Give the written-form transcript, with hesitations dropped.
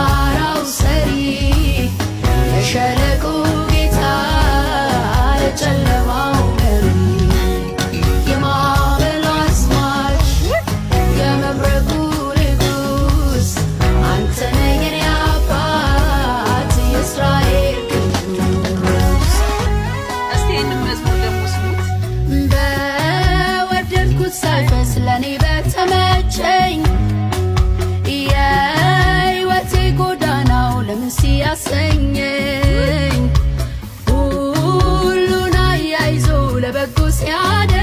የተራራው ሰሪ፣ የሸለቆ ጌታ፣ የጨለማው መሪ፣ የማዕበሉ አዝማች፣ የመብረቁ ንጉሥ፣ አንተ ነህ የኔ አባት፣ የእስራኤል ቅዱስ። እስቲ ይህንን መዝሙር ደግሞ ስሙት። በወደድኩት ሳይፈስ ለእኔ በተመቸኝ የሕይወቴ ጎዳናው ለምን ሲያሰኘኝ፣ ሁሉን አያይዞ ለበጎ ሲያደ